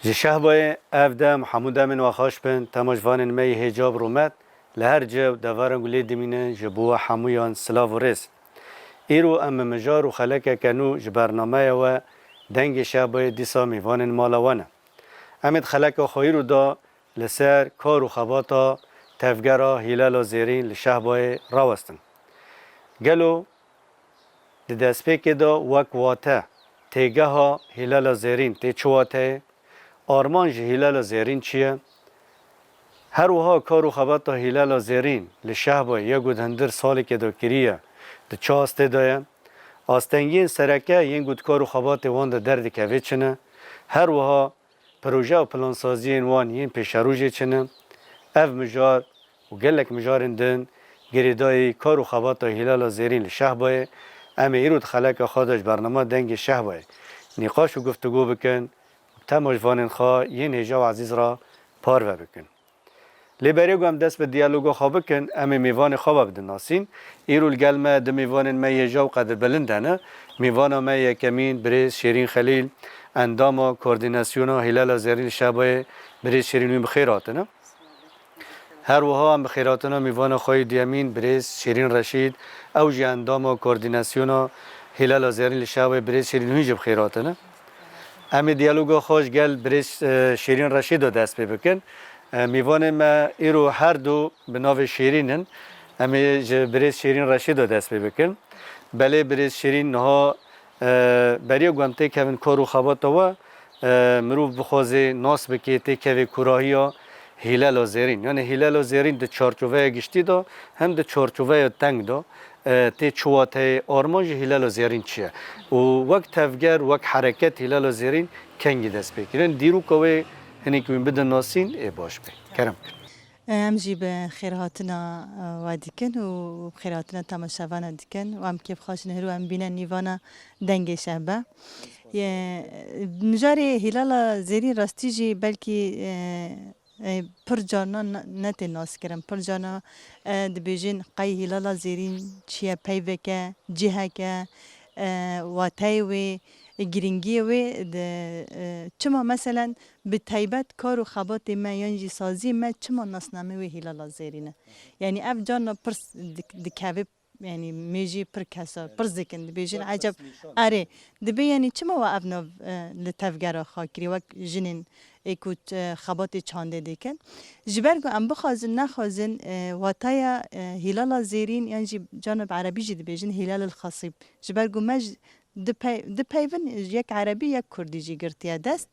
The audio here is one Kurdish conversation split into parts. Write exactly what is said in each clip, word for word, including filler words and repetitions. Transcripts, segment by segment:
Ji Şehbayê ev dem hemû demên we xweş bin, temaşvanên me yê hêja bi rûmet li her cih û deveran ku lê dimînin ji bo we hemûyan silav û rêz. Îro em bi mijar û xelekeke nû ji bernameya we Dengê Şehbayê dîsa mêvanên mala we ne. Em ê di xeleka xwe îro de li ser kar û xebata tevgera Hîlala Zêrîn li Şehbayê rawestin. Gelo di destpêkê de wek wate têgeha Hîlala Zêrîn tê çi wateyê? Armanc ji Hîlala Zêrîn çi ye? Her wiha kar û xebata Hîlala Zêrîn li Şehbayê ya ku di hundir salekê de kiriye, di çi astê de ye? Astengiyên sereke yên ku di kar û xebatê wan de derdikeve çi ne? Her wiha proje û plansaziyên wan yên pêşerojê çi ne? Ev mijar û gelek mijarên din girêdayî kar û xebata Hîlala Zêrîn li Şehbayê, em ê îro di xeleka xwe de ji bernama Dengê Şehbayê nîqaş û guftûgo bikin û temaşvanên xwe yên hêja û ezîz re parve bikin. Lê berê ku em dest bi diyaloga xwe bikin, em ê mêvanê xwe ve bidin nasîn. Îro li gel me du mêvanên me hêja û qedirbilind hene. Mêvana me yekemîn birêz Şêrîn Xelîl, endama koordînasyona Hîlala Zêrîn li Şehbayê, birêz Şêrîn wî bi xêr hatine. Her wiha em bi xêrhatina mêvana xwe yê duyemîn birêz Şêrîn Reşîd, ew jî endama koordînasyona Hîlala Zêrîn li Şehbayê, birêz Şêrîn hûn jî bi xêr hatine. Em ê diyaloga xwe ji gel birêz, e, Şêrîn Reşîd de dest pê bikin. E, mêvanê me îro her du bi navê Şêrîn in. Em ê ji birêz Şêrîn Reşîd de dest pê bikin. Belê birêz Şêrîn niha E, beriya ku em têkevin kar û xebata we, e, mirov bixwaze nas bike, têkeve kûrahiya Hîlela Zêrîn. Yani Hîlela Zêrîn di çarçoveya giştî de, hem di çarçoveya teng de, e, tê çi wateyê, armanc ji Hîlela Zêrîn çi ye? Û wek tevger, wek hereket Hîlela Zêrîn kengî dest pê kir? Yani dîroka wê hinek wî bidin nasîn, ê baş be. Kerem kir. Em jî bi xêrhatina, e, we dikin û bi xêrhatina temaşevana dikin û em kêfxweş in hiro em bîne nîvana Dengê Şehbe. Ye, mijarê Hîlala Zêrîn rastî jî belkî, e, e, pir carna ne, ne tê naskirin. Pir carna, e, dibêjin qey Hîlala Zêrîn çi ye, peyveke, ciheke, e, wateyê wê, e, girîngiyê wê di, e, çima meselen bi taybet kar û xebatê me yan jî saziyê me çima nasnamê wê Hîlala Zêrîn e? Yanî ev carna pirs dik-, dikeve, yanî mêjî pir kesa, pirs dikin, dibêjin eceb, erê, dibê yanî çima we ev nav, e, li tevgera xwe kiriye wek jinên ê ku, e, xebatê çandê dikin? Ji ber ku em bixwazin nexwazin, e, wataya, e, Hîlala Zêrîn yan jî carna bi erebî jî dibêjin Hîlal el Xesîb. Ji ber ku me ji, Dipey-, dipeyvin, yek erebî, yek kurdî jî girtiye dest.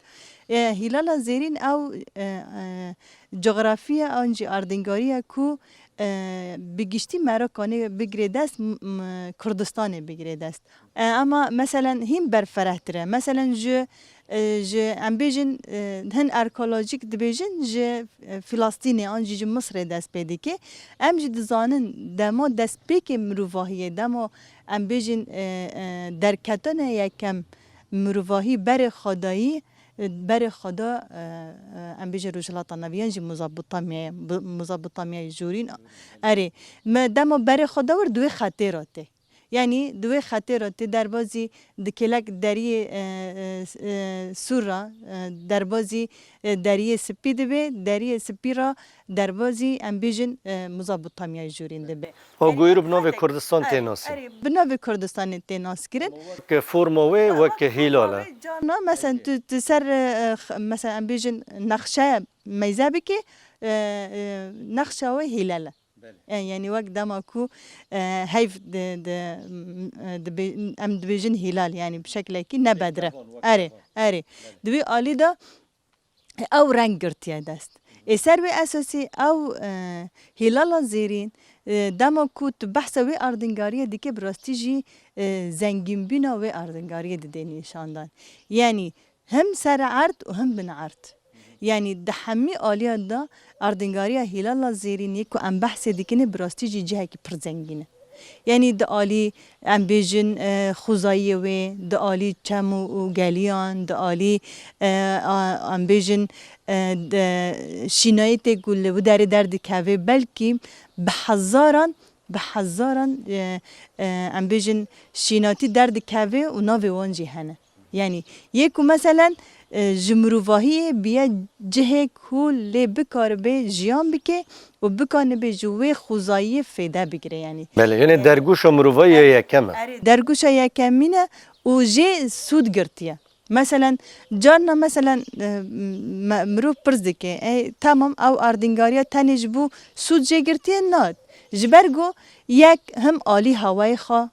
E, Hîlala Zêrîn ew, e, e, cografiya an jî ardingariya ku, e, bi giştî Merokanê bigirê dest, m-, m-, Kurdistanê bigirê dest. E, ama meselen hîn berferehtir e. Meselen ji, e, ji, em bêjin, e, hin arkeolojîk dibêjin ji, e, Filastînê an jî ji Misirê dest pê dike. Em jî dizanin dema destpêkê mirovahiyê, dema em bêjin, e, e, derketine yekem mirovahî berê xwedayî, e, berê xweda, e, e, em bêjin Rojhilata Navî yan jî Mezopotamyayê, bi-, Mezopotamyayê jorîn. Erê, me dema berê xweda wir di wê xetê re tê. Yanî di wê xetê re tê derbazî di kêlek deriyê, e, e, e, Sûr re, e, derbazî, e, deriyê Spî dibe, deriyê Spî re derbazî, em bêjin, e, Mezopotamyayê jorîn dibe. Ew goyî bi navê Kurdistan tê nasîn. Erê, bi navê Kurdistanê tê naskirin. Weke forma wê, weke hîlal e. Carna, mesela tu, tu ser, e, x-, mesela em bêjin nexşeya meyze bike, e, e, nexşa wê hîlal e. E, yanî wek dema ku, e, heyv di, di, m-, e, dibê-, em dibêjin hîlal, yanî bi şeklekî ne bedre. Erê, erê. Di wî alî de ew reng girtiye dest. Ê ser wê esasî ew, e, Hîlala Zêrîn, E, dema ku tu behsa wê ardingariyê dike, bi rastî jî, e, zengînbûna wê ardingariyê didê nîşandan. Yanî him ser erd û him bin erd. Yanî di hemî aliya de ardingariya Hîlala Zêrînê ku em behsê dikin, bi rastî jî cihekî pir zengîn e. Yanî di alî, em bêjin, e, xwezayiyê wê, di alî çem û, û geliyan, di alî, e, a, em bêjin, e, di şînayetê ku li wî derê derdikeve, belkî bi hezaran, bi hezaran, e, e, em bêjin, şînatî derdikeve û navê wan jî hene. Yanî yê ku meselen, e, ji mirovahiyê biye cihê ku lê bikaribe jiyan bike û bikanibe ji wê xwezayiyê fêde bigire, yanî. Belê, yanî dergûşa mirovahiyê yekem e. Erê, dergûşa yekemîn e û jê sûd girtiye. Meselen, carna meselen, e, me-, mirov pirs dike, e, temam, ew ardingariya tenê ji bo sûd jê girtiye? Na. Ji ber ku yek him alî hewayê xwe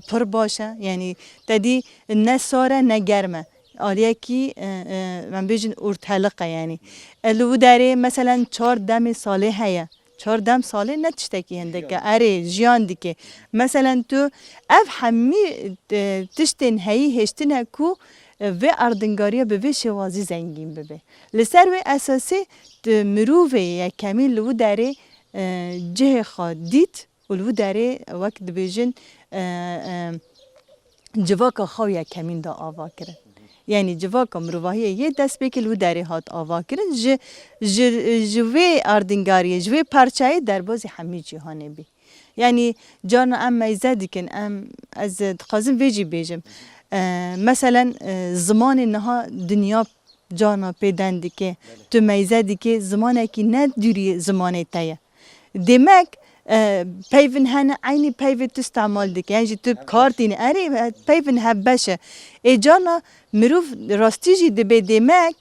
pir baş e. Yanî te dî ne sar e ne germ e. Aliyekî, e, e, em bêjin orteliq e yanî. E, li wî derê meselen çar demê salê heye. Çar dem salê ne tiştekî hindek e. Erê, jiyan dike. Meselen tu ev hemî, e, tiştên heyî hêştine ku, e, vê ardingariya bi vê şêwazî zengîn bibe. Li ser wê esasê tu mirovê yekemî li wî derê, e, cihê xwe dît. Û li wî derê wek dibêjin, e, e, civaka xwe yekemîn da ava kirin. Yanî civaka mirovahiyê yê destpêkê li wî derê hat ava kirin. Ji, ji, ji vê ardingariyê, ji vê parçeyê derbazî hemî cîhanê bî. Yanî carna em meyze dikin, em, ez dixwazim vê jî bêjim. E, meselen, e, zimanê niha dinya carna pê den dike. Belê. Tu meyze dike, zimanekî ne dûrî zimanê te ye. Demek, e, peyvin hene, eynî peyvê tu îstemal dike. Yan jî tu kar tîne. Erê, e, peyvin hevbeş e. Ê carna mirov rastî jî dibe demek,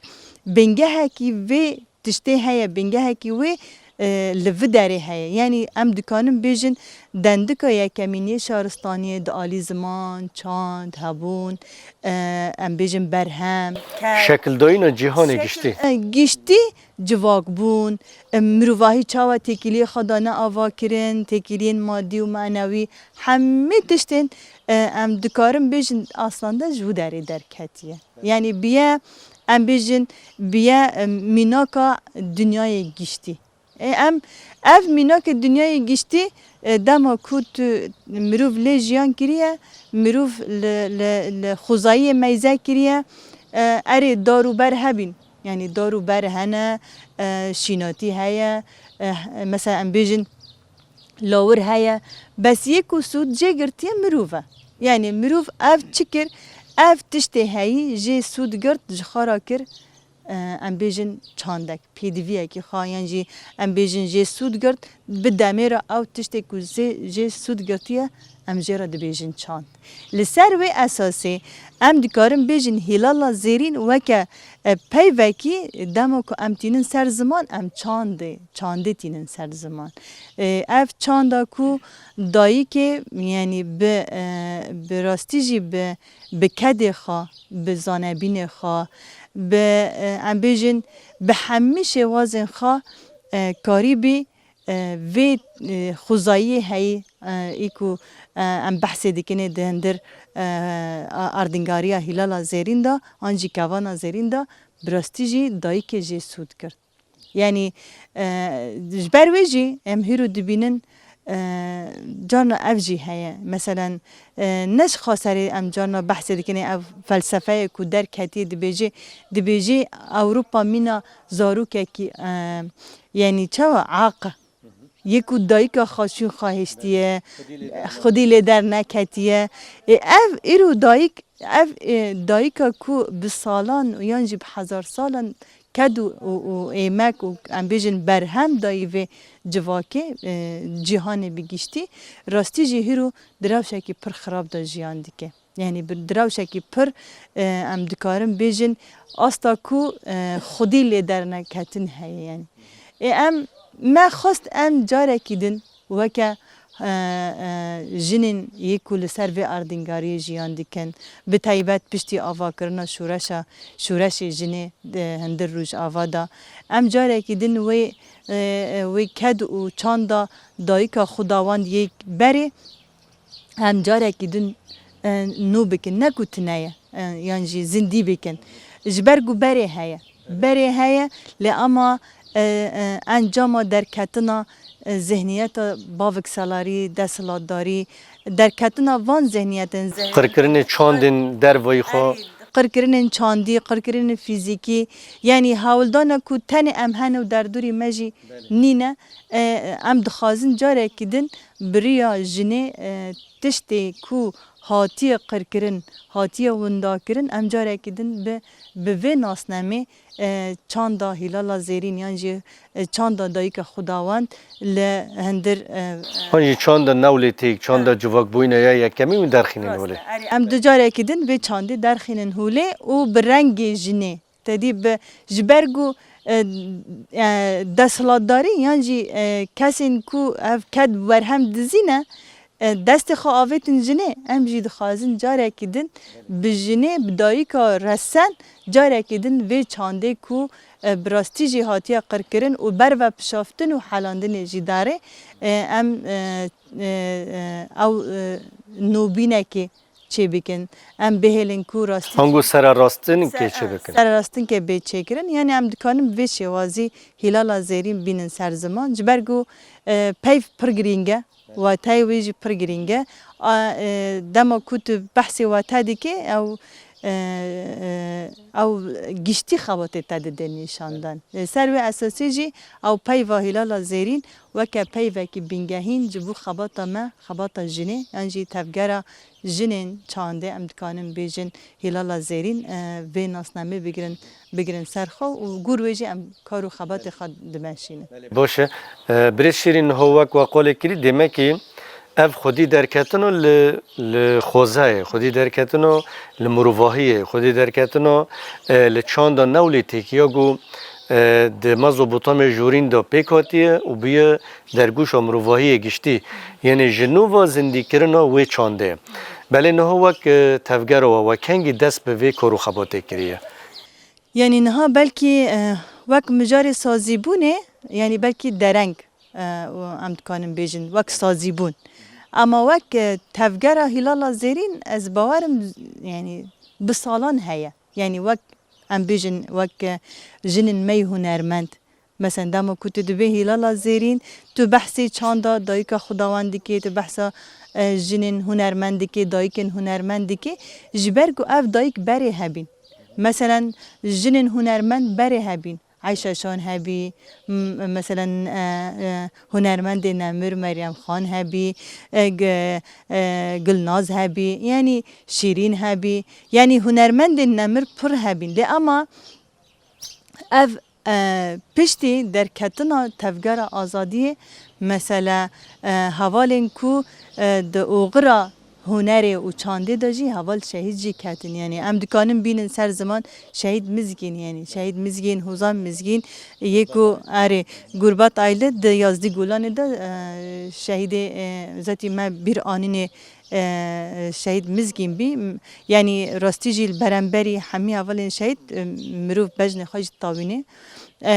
bingehekî vê tiştê heye, bingehekî wê, e, li vî derê heye. Yanî em dikarin bêjin dendika yekemîn yê şaristaniyê di alî ziman, çand, hebûn, e, em bêjin berhem, ked. Şekildayîna cîhanê giştî. E, giştî civakbûn, e, mirovahî çawa têkiliyê xwe dane ava kirin, têkiliyên madî û manewî, hemî tiştên, e, em dikarin bêjin aslanda ji wî derê derketiye. Yanî biye, em bêjin, biye, e, mînaka dinyayê giştî. E, em, ev mînakê dinyayê giştî, e, dema ku tu mirov lê jiyan kiriye, mirov li, li, li xwezayiyê meyze kiriye, e, erê dar û ber hebîn. Yanî dar û ber hene, e, şînatî heye, e, mesela em bêjin, lawir heye, bes yê ku sûd jê girtiye mirov e. Yanî mirov ev çi kir? Ev tiştê heyî jê sûd girt, ji xwe re kir, e, em bêjin çandek, pêdiviyekî xwe, yan jî em bêjin jê sûd girt, bi demê re ew tiştê ku zê-, jê sûd girtiye, em jê re dibêjin çand. Li ser wê esasê em dikarin bêjin Hîlala Zêrîn weke, e, peyvekî dema ku em tînin ser ziman, em çandê, çandê tînin ser ziman. E, ev çanda ku dayikê, yanî bi, e, bi rastî jî bi, bi kedê xwe, bi zanebînê xwe, bi, e, em bêjin, bi hemî şêwazên xwe, e, karîbî, e, vê, e, xwezayiyê heyî, e, î ku, e, em behsê dikinê di hundir, e, a-, ardingariya Hîlala Zêrîn de, an jî Kevana Zêrîn de, bi rastî jî dayikê jê sûd girt. Yanî, e, ji ber wê jî em hîro dibînin, e, carna ev jî heye. Meselen, e, ne ji xwe serê em carna behsê dikin, ev felsefeyê ku derketiye dibêje, dibêje Ewropa mîna zarokekî, e, yanî çawa aq. Yê ku dayika xwe çûn xwe hiştiye, xwedî lê derneketiye. Ê, ev îro dayik, ev, ê, dayika ku bi salan û yan jî bi hezar salan ked û, û, û êmek û em bêjin berhem dayî vê civakê, e, cîhanê bi giştî, rastî jî hîro di rewşekî pir xirab de jiyan dike. Yanî bi, di rewşekî pir, e, em dikarin bêjin asta ku, e, xwedî lê derneketin heye yanî. Ê em, me xwest em carekî din weke e, e, jinên yê ku li ser vê erdnîgariyê jiyan dikin, bi taybet piştî avakirina şoreşa, şoreşê jinê di hundir Rojava de, em carekî din wê, e, e, wê ked û çanda dayika xwedawend yê berê em carekî din, e, nû bikin. Ne ku tune ye, e, yan jî zindî bikin. Ji ber ku berê heye. Berê heye, lê ama, e, e, encama derketina, e, zihniyeta bavikselarî, desthilatdarî, derketina van zihniyetên zehn- Qirkirinê çandên dervayî xwe. Erê, qirkirinên çandî, qirkirinên fîzîkî, yanî hewldana ku tenê em hene û derdorî me jî Belê. nîne, e, em dixwazin carekî din bi riya jinê, e, tiştê ku hatiye qirkirin, hatiye windakirin, em carekî din bi, bi vê nasnamê, e, çanda Hîlala Zêrîn yan jî, e, çanda Dayika Xwedawend li hundir, e, An jî çanda Newlê Têk, çanda Evet. civakbûyîna ya yekemîn û derxînin Rast holê. e, erê, Em em du carekî din vê çandê derxînin holê û bi rengê jinê. Tedî bi, ji ber ku, e, e, desthilatdarî yan jî, e, kesên ku ev ked werhem dizîne, e, destê xwe avêtin jinê, em jî dixwazin carekî din bi jinê, bi dayika resen, carekî din vê çandê ku, e, bi rastî jî hatiye qirkirin û berve pişaftin û helandinê jî darê, e, em, e, e, e, ew, e, nûbînekê çêbikin. Em bihêlin ku rastî Ango sera rastinkê Ser-, çêbikin. Sera rastinkê bê çêkirin. Yanî em dikanin bi vê şêwazî Hîlala Zêrîn bînin ser ziman. Ji ber ku, e, peyv pir girîng e. Wateyê wê jî pir girîng e. A, e, dema ku tu behsê wate dikê, ew, e, e, ew giştî xebatê te dide nîşandan. Li ser wê esasî jî ew peyva Hîlala Zêrîn weke peyvekî bingehîn ji bo xebata me, xebata jinê, yan jî tevgera jinên çandê, em dikanin bêjin Hîlala Zêrîn, e, vê nasnamê bigirin, bigirin ser xwe û gor wê jî em kar û xebatê xwe dimeşînin. Baş e. E, Birêz Şêrîn, niha wek we qolê kirî, demekî ev xwedî derketino li, li xwezayê, xwedî derketino li mirovahiyê, xwedî derketino, e, li çanda Newlê Têk ya ku, e, di Mezopotamya jorîn de pêk hatiye û bûye dergûşa mirovahiyê giştî. Yanî ji nû ve zindîkirina wê çandê. Belê niha wek, e, tevgera we, we kengî dest bi vê kar û xebatê kiriye? Yanî niha belkî, e, wek mijarê sazîbûnê, yanî belkî dereng, e, û em dikanin bêjin, wek sazîbûn. Ama wek, e, tevgera Hîlala Zêrîn, ez bawerim, yanî bi salan heye. Yanî wek em bêjin, wek, e, jinên me yê hunermend. Mesela dema ku tu dibê Hîlala Zêrîn, tu behsê çanda Dayika Xwedawend dikê, tu behsa, e, jinên hunermend dikê, dayikên hunermend dikê. Ji ber ku ev dayik berê hebîn. Meselen, jinên hunermend berê hebîn. Ayşe Şan hebî, m-, meselen, e, e, hunermendê nemir Meryem Xan hebî, e, g-, e, Gulnaz hebî, yanî Şîrîn hebî. Yanî hunermendên nemir pir hebîn. Lê ama ev, e, piştî derketina Tevgera Azadiyê, mesele, e, hevalên ku, e, di oxira hunerê û çandê de jî heval şehîd jî ketin. Yanî em dikanin bînin ser ziman Şehîd Mizgîn, yanî Şehîd Mizgîn, Hozan Mizgîn, yê ku erê Gurbat Aylî di yazdî Gulanê de, e, şehîdê, e, zetî me bîr anînê, e, Şehîd Mizgîn bî. M-, yanî rastî jî li beramberî hemî hevalên şehîd, e, mirov bejnê xwe jî tawînê. E,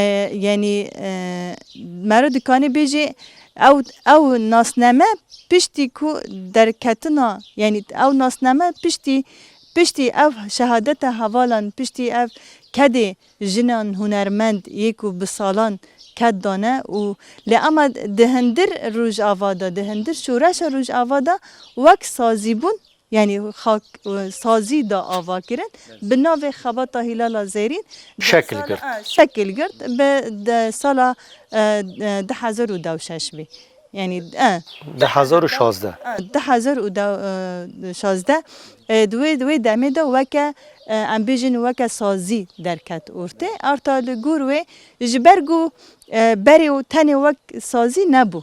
yanî, e, mero dikanê bêjê ew, ew nasneme piştî ku derketina, yanî ew nasneme piştî, piştî ev şehadeta hevalan, piştî ev kedê jinan hunermend yê ku bi salan ked dane û lê ama di hundir Rojava de, di hundir şoreşa Rojava de wek sazîbûn, yanî xak, e, sazî da ava kirin, bi navê Xebata Hîlala Zêrîn, Şekil sala, girt. e, şekil girt, bi de sala, e, e, du hezar û deh û şeş bî. Yanî, e, Du hezar û şazdeh. e, du hezar û şazdeh, e, di wê, di wê demê de weke, e, em bêjin weke sazî derket ortê. Arta li gor wê, ji ber ku, e, berê û tenê wek sazî nebû.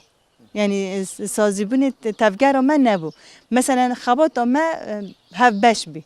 Yanî, e, s-, sazîbûnê te-, tevgera me nebû. Meselen, xebata me, e, hevbeş bî.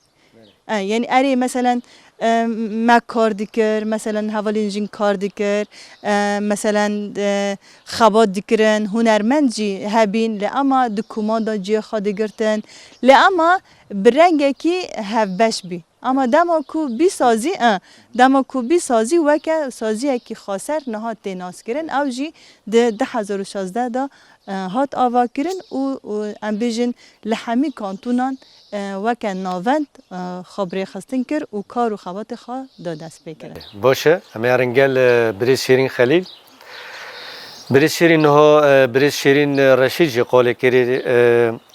E, yanî, erê, meselen, e, me kar dikir, meselen hevalên jin kar dikir, e, meselen, e, xebat dikirin, hunermend jî hebîn, lê ema di komanda cihê xwe digirtin. Lê ema bi rengekî hevbeş bî. Ama dema ku bî sazî, e, dema ku bî sazî weke saziyekî xweser niha tê naskirin, ew jî di du hezar û şazdeh de, e, hat avakirin û, û em bêjin li hemî kantûnan, e, weke navend, e, xwe bi rêxistin kir û kar û xebatê xwe da destpêkirin. Baş e, em ê herin gel, e, birêz Şêrîn Xelîl. Birêz Şêrîn niha, e, birêz Şêrîn, e, Reşîd jî qalê kirî, e,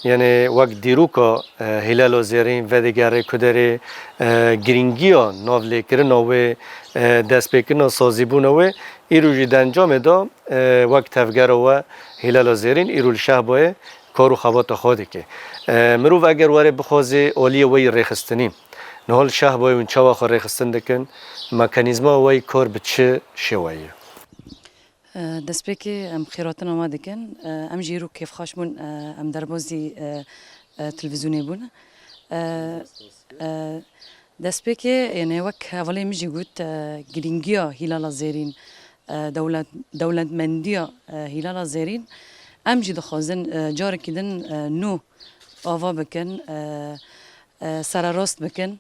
yanê wek dîroka, e, Hîlala Zêrîn vedigere ku derê, e, girîngiya navlêkirina wê, e, destpêkirina sazîbûna wê, îro jî di encamê de, e, wek tevgera we Hîlala Zêrîn îro li Şehbayê kar û xebata xwe dike. E, mirov eger were bixwaze aliyê we yî rêxistinî, niha li Şehbayê hûn çawa xwe rêxistin dikin? Mekanîzma we yî kar bi çi şêweyî ye? E, destpêkê em xêratina we dikin. E, em jî îro kêfxweş bûn, e, em derbazî, e, e, televîzyonê bûn. E, e, destpêkê, yanê wek hevalê min jî got, e, girîngiya Hîlala Zêrîn, e, dewlet-, dewletmendiya, e, Hîlala Zêrîn, em jî dixwazin, e, carekî din, e, nû ava bikin, e, e, sererast bikin.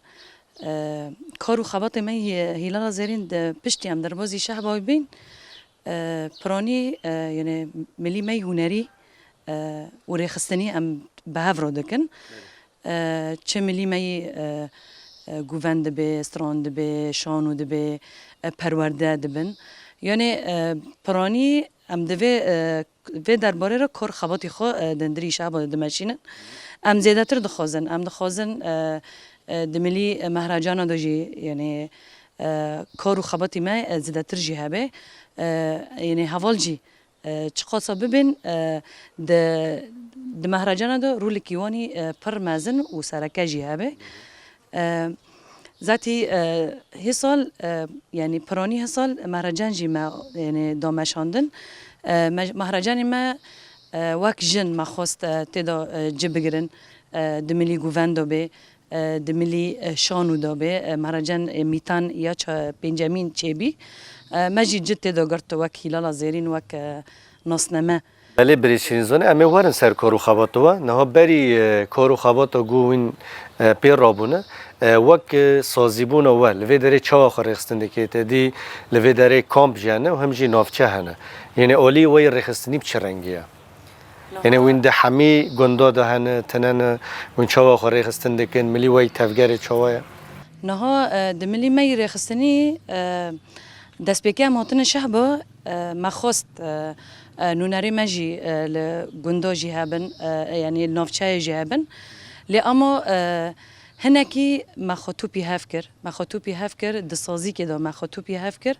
E, kar û xebatê me yê Hîlala Zêrîn di piştî em derbazî Şehbayê bîn, e, piranî, e, yanê milî me yî hunerî, e, û rêxistinî em bi hev re dikin. E, çi milî me yî, e, e, guven dibe, stran dibe, şano dibe, e, perwerde dibin. Yanê, e, piranî em di vê, e, vê derbarê re kar xebatî xwe, e, di hundirî Şehba de dimeşînin. Em zêdetir dixwazin, em dixwazin, e, e, di milî, e, mehracana de jî, yanê, e, kar û xebatî me, e, zêdetir jî hebe. E, yanê heval jî, e, çiqasa bibin, e, di, di mehracana de rolekî wan î, e, pir mezin û sereke jî hebe. E, zatî, e, hê sal, e, yanî piranî hê sal mehrecan jî me, yanî, da meşandin. E, me, mehrecanê me, e, wek jin me xwest, e, tê de, e, ci bigirin, e, di milî guvendo bê, e, di milî, e, şano de bê. E, mehrecan, e, mîtan ya ça-, pêncemîn çêbî. E, me jî ci tê de girt wek Hîlala Zêrîn, wek, e, nasneme. Belê birêz Şîrîn Zonê, em ê werin ser kar û xebata we. Niha berî, e, kar û xebata ku wîn, e, pê rabûne, e, wek, e, sazîbûna we, li vê derê çawa xwe rêxistin dike? Te dî li vê derê kamp jî hene û him jî navçe hene. Yanê alî we yê rêxistinî bi çi rengî ye? Yanê wîn di hemî gunda de hene, tine ne, wîn çawa xwe rêxistin dikin, milî we yî tevgerê çawa ye? Niha, e, di milî me yî rêxistinî, e, destpêkê em hatine Şehba, e, me xwest, e, e, nûnerê me jî, e, li gunda jî hebin, e, yanî li navçeyê jî hebin. Lê ama, e, hinekî me xwe tûpî hev kir. Me xwe tûpî hev kir, di sazîkê de me xwe tûpî hev kir.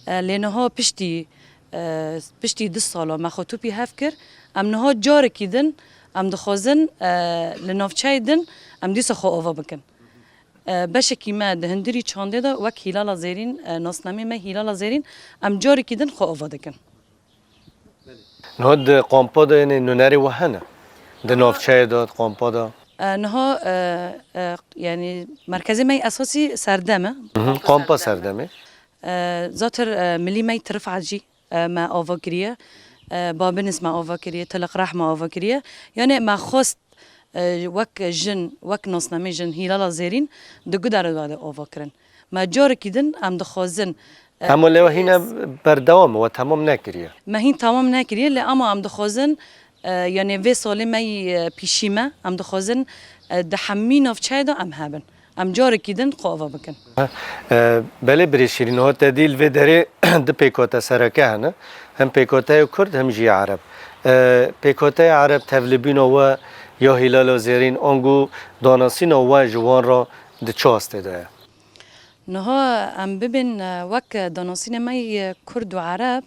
E, lê niha piştî, e, piştî du sala me xwe tûpî hev kir. Em niha carekî din, em dixwazin, e, li navçeyê din em dîsa xwe ava bikin. E, beşekî me di hundirî çandê de wek Hîlala Zêrîn, e, nasnamê me Hîlala Zêrîn, em carekî din xwe ava dikin. Niha di kampa de, yanê, nûnerê we hene? Di navçeyê de, di kampa de? E, niha, e, e, yanî merkezê me yê esasî Serdem e. Mhm, kampa Serdem e. E, zatir, e, milî me yê Tirifecî, e, me ava kiriye. E, Babinîs me ava kiriye, Tiliqreh me ava kiriye. Yanê me xwest, e, wek jin, wek nasnamê jin Hîlala Zêrîn di guderê de ava kirin. Me carekî din em dixwazin, e, Hema lê we hîne berdewam e, we temam nekiriye. Me hîn temam nekiriye, lê ama em dixwazin, e, yanê vê salê me yî, e, pîşî me, em dixwazin, e, di hemî navçeyê de em hebin. Em carekî din xwe ava bikin. E, belê birêz Şîrîn, niha te dî li vê derê du pêkate sereke hene. Hem pêkateya Kurd, hem jî ya Ereb. E, pêkateya Ereb tevlibîna we ya Hîlala Zêrîn, ango danasîna we ji wan re di çi astê de ye? Niha em bibin, e, wek danasînê me yê Kurd û Ereb,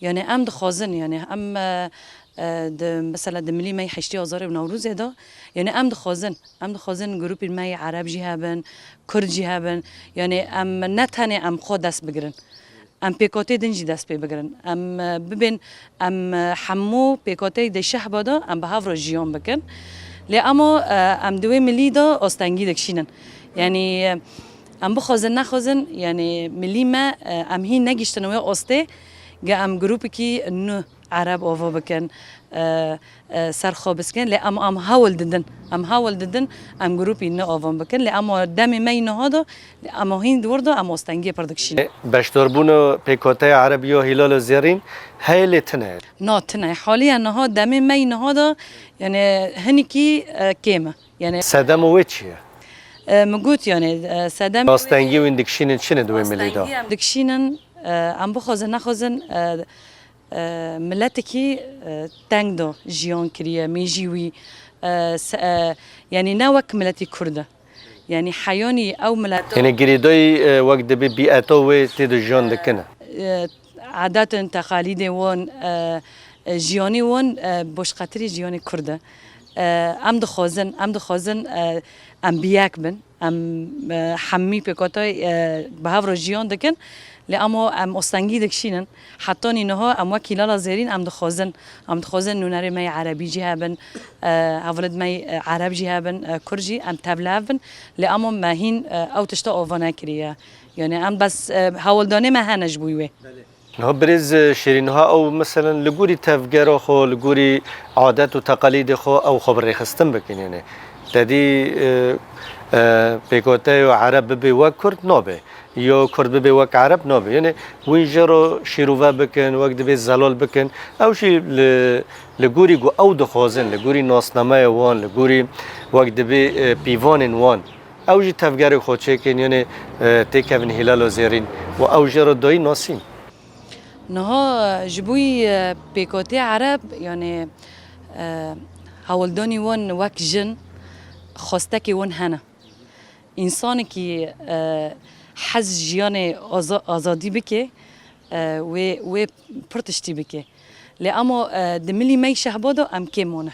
yanî em dixwazin, yanî em, e, e, di, mesela di milî me yê heştê Azarê û Newrozê de, yanî em dixwazin, em dixwazin grûpên me yê Ereb jî hebin, Kurd jî hebin, yanî em ne tenê em xwe dest bigirin. Em pêkatê din jî dest pê bigirin. Em, e, bibên, em, e, hemû pêkateyê di Şehba de em bi hev re jiyan bikin. Lê ema, e, em di wê milî de astengî dikişînin. Yanî, e, Em bixwazin nexwazin, yanî milî me, e, em hîn negihiştine wê ostê, ge em grûpekî nû Ereb ava bikin, e, e, ser xwe biskin, lê em, em hewl didin, em hewl didin, em grûpî nû ava bikin, lê ema demê me yî niha de, lê ema hîn di wir de, em ostengiyê pir dikişînin. Beşdarbûna Pêkateya Ereb ya Hîlala Zêrîn heye lê tune ye? Na, tune ye. Haliye niha demê me yî niha de, yanî hinekî, e, kêm e. Yanî sedema wê çi ye? E, min got, yanî, e, sedem Astengî wîn dikişînin çi ne di wê milî de? Astengî em dikişînin, e, em bixwazin nexwazin, e, e, miletekî, e, teng de jiyan kiriye, mêjî wî, e, se-, e, yanî ne wek miletî Kurd e. Yanî heyanî ew milet Yanî girêdayî, e, wek dibê bîeta wê tê de jiyan dikine. E, adet û teqalîdê wan, e, e, jiyanê wan, e, boşqetirî jiyanê Kurd e. E, em dixwazin, em dixwazin, e, em bi yek bin. Em, e, hemî pêkatay, e, bi hev re jiyan dikin. Lê ema em ostengî dikişînin. Hetanî niha em wek Hîlala Zêrîn em dixwazin. Em dixwazin nûnerê me yê Erebî jî hebin. E, hevalêd me yê, e, Ereb jî hebin, e, Kurd jî em tevlihev bin. Lê ema me hîn, e, ew tişta ava nekiriye. Yanî em bes, e, hewldanê me hene ji bo wê. Niha birêz, e, Şêrîn, niha ew meselen li gorî tevgera xwe, li gorî adet û teqalîdê xwe ew xwe bi rêxistin bikin, yanî te dî, e, e, pêkate yo Ereb bibe wek Kurd nabe, yo Kurd bibe wek Ereb nabe. Yanî wî jê re şîrove bikin, wek dibê zelal bikin. Ew jî li, li gorî ku ew dixwazin, li gorî nasnameya wan, li gorî wek dibê, e, pîvanên wan. Ew jî tevgerê xwe çêkin, yanî, e, têkevin Hîlala Zêrîn û ew jê re dayî nasîn. Niha ji bo yî, e, pêkatê Ereb, yanî, e, hewldanî wan wek jin, xwestekê wan hene. Însanekî, e, hez jiyanê aza-, azadî bike, e, wê, wê pir tiştî bike. Lê ema, e, di milî me yî şehba de em kêm mane.